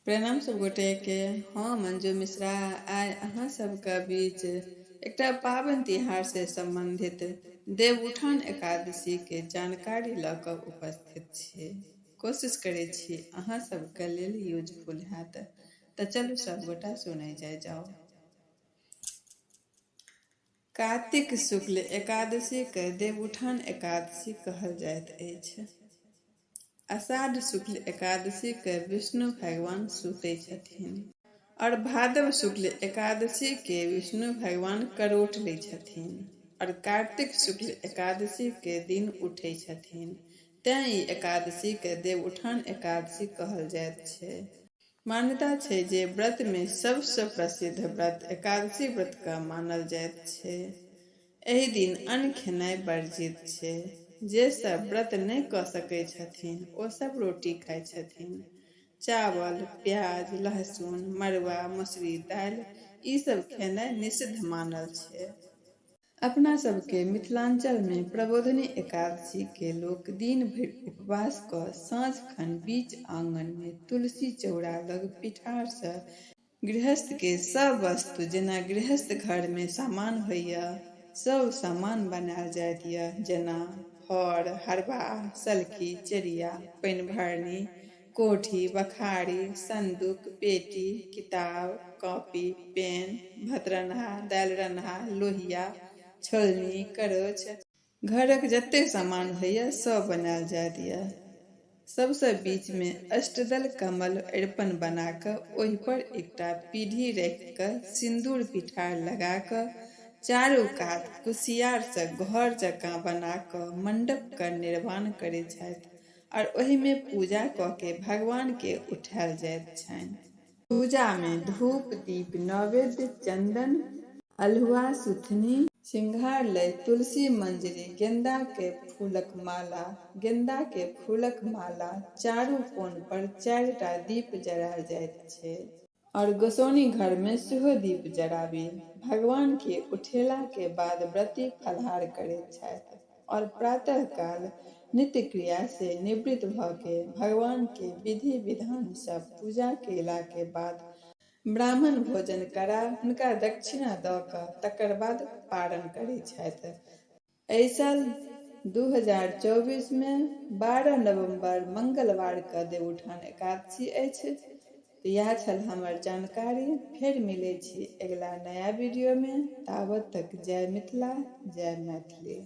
प्रणाम सब गोटे के। हम मंजू मिश्रा आइ अहाँ सबके बीच एकटा पाबनि तिहार से सम्बन्धित देवउठान एकादशी के जानकारी लऽ कऽ उपस्थित छी। कोशिश करै छी अहाँ सबके लेल यूजफुल हैत। तऽ चलू सब गोटा सुनै जाय जाउ। कार्तिक शुक्ल एकादशी के देवउठान एकादशी कहल जाइत अछि। आषाढ़ शुक्ल एकादशी के विष्णु भगवान सुतै छथिन और भादव शुक्ल एकादशी के विष्णु भगवान करोट लै छथिन और कार्तिक शुक्ल एकादशी के दिन उठै छथिन, तें ई एकादशी के देवउठान एकादशी कहल जाइत छै। मान्यता छै जे व्रत मे सबसँ प्रसिद्ध व्रत एकादशी व्रत क मानल जाइत छै। एहि दिन अन्न खेनाइ वर्जित छै। जे सब व्रत नहि क सकै छथिन ओ सब रोटी खाइ छथिन। चावल, प्याज, लहसुन, मड़ुआ, मसुरी दालि ई सब खेनाइ निषिद्ध मानल छै। अपना सबके मिथिलांचल मे प्रबोधनी एकादशी के लोक दिन भरि उपवास क साँझ खन बीच आंगन मे तुलसी चौरा लग पिठार स गृहस्थ के सब वस्तु जेना गृहस्थ घर मे सामान होइया सब सामान बनायल जाइत य जेना हर, हरबाह, सलकी, चेरिया, पनिभरनी, कोठी, बखारी, संदूक, पेटी, किताब, कॉपी, पेन, भतरन्हा, दालि रन्हा, लोहिया, छोलनी, करछ, घरक जतेक सामान होइए सब बनायल जाइत यऽ। सबसँ बीचमे अष्टदल कमल अरिपन बना कऽ ओहिपर एकटा पीढ़ी राखि कऽ सिन्दूर पिठार लगा कऽ चारू कात कुसियारसँ घर जकाँ बना कऽ मण्डपके निर्माण करैत छथि आओर ओहिमे पूजा कऽ के भगवानके उठायल जाइत छनि। पूजामे धूप, दीप, नैवेद्य, चन्दन, अल्हुआ, सुथनी, सिंघार लय तुलसी मंजरी गेंदा के फूलक माला गेंदा के फूलक माला चारू कोन पर चारिटा दीप जरायल जाइत छै। और गोसाउनि घर मे सेहो दीप जराबी। भगवान के उठेला के बाद व्रती फलाहार करैत छथि और प्रातः काल नित्य क्रिया से निवृत्त भ के भगवान के विधि विधान स पूजा केला के बाद ब्राह्मण भोजन करा हुनका दक्षिणा द क तकर बाद पारण करैत छथि। एहि साल 2024 मे 12 नवंबर मंगलवार क देवउठान एकादशी अछि। तऽ इएह छल हमर जानकारी। फेर मिलै छी अगिला नया वीडियो मे। ताबत तक जय मिथिला, जय मैथिली।